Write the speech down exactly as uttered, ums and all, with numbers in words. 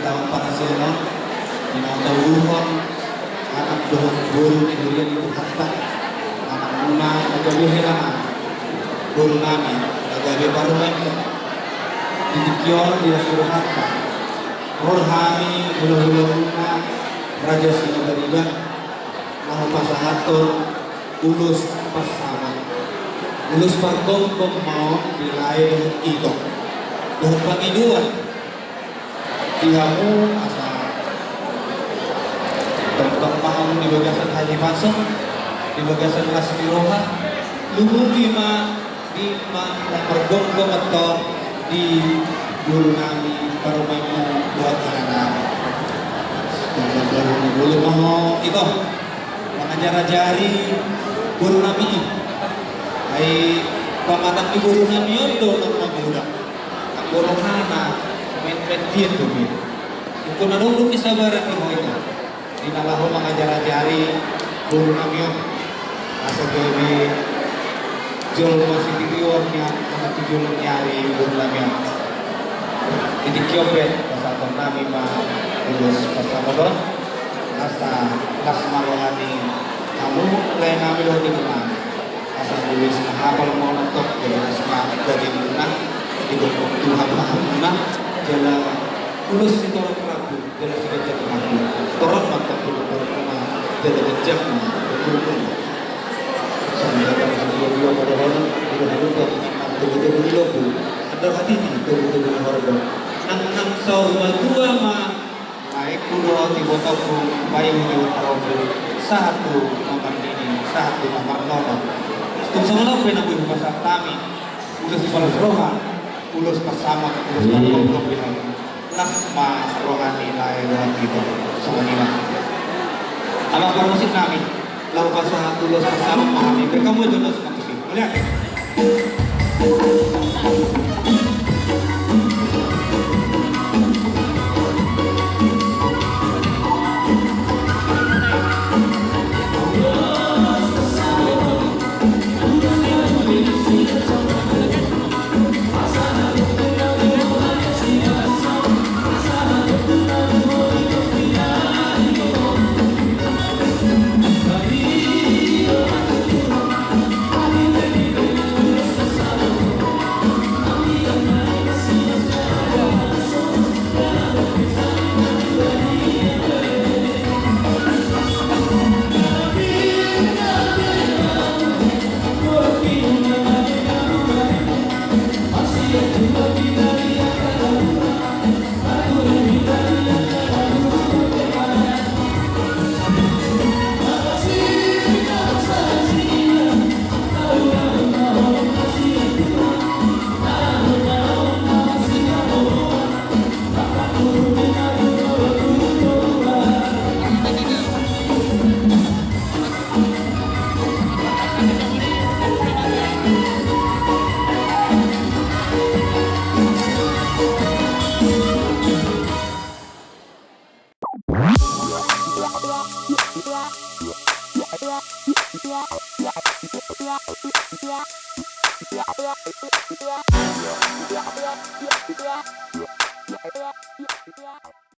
Dalam parasian on, di na tauluhon anak dohot boru ni huria ni Tuhanta, anak muna na gabe hela nami, boru nami na gabe parumaenmu. Di tingki on di las ni rohanta, ro hami hulahula muna Raja Sinabariban, na hupasahathon ulos parsamot, ulos pargomgom ma on di lae dohot ito, dohot pangidoan di hamu asa tongtong ma hamu di bagasan hahipason, di bagasan las ni roha, lumobi ma di ma na margomgom antong di boru nami parumaenmu dohot hela nami. Tongtong boru ni boru ma ho ito. Mangajar-ajari boru nami i. Ai pamanat ni boru nami on do na magodang. Anggo rohana metmet hian dope. Ingkon adong do kesabaran di ho ito, di na laho mangajar-ajari boru nami on asa gabe jolma sititi on nian, manang tu joloan ni ari boru nami on. Di tingki on pe pasahaton nami ma ulos parsamot on, asa las ma roha ni hamu lae nami dohot ito nami. Asa ulos na hapal ma on antong, jala las ma dagingmuna, digomgom Tuhan ma hamuna, jala ulos sitorop rambu, jala siganjang rambu. Torop ma antong tu torop muna, jala ganjang ma umurmuna. Songon i ma na sadia dua padohonon, di na dua nang togu-togu ni lombu, andor hatiti togu-togu ni horbo. Nang nang saur matua ma laengku dohot ibotongku, paihut-ihut parompu, sahat tu na marnini, sahat tu na marnono. Tung songon on pe na boi hupasahat hami ulos sipalas roha, ulos parsamot, ulos pargomgom di hamu. Las ma roha ni lae dohot ito. Songon i ma. Amang parmusik nami, laho pasahat ulos parsamot ma hami. Berkamu jo, ulos parmusik. Mauliate.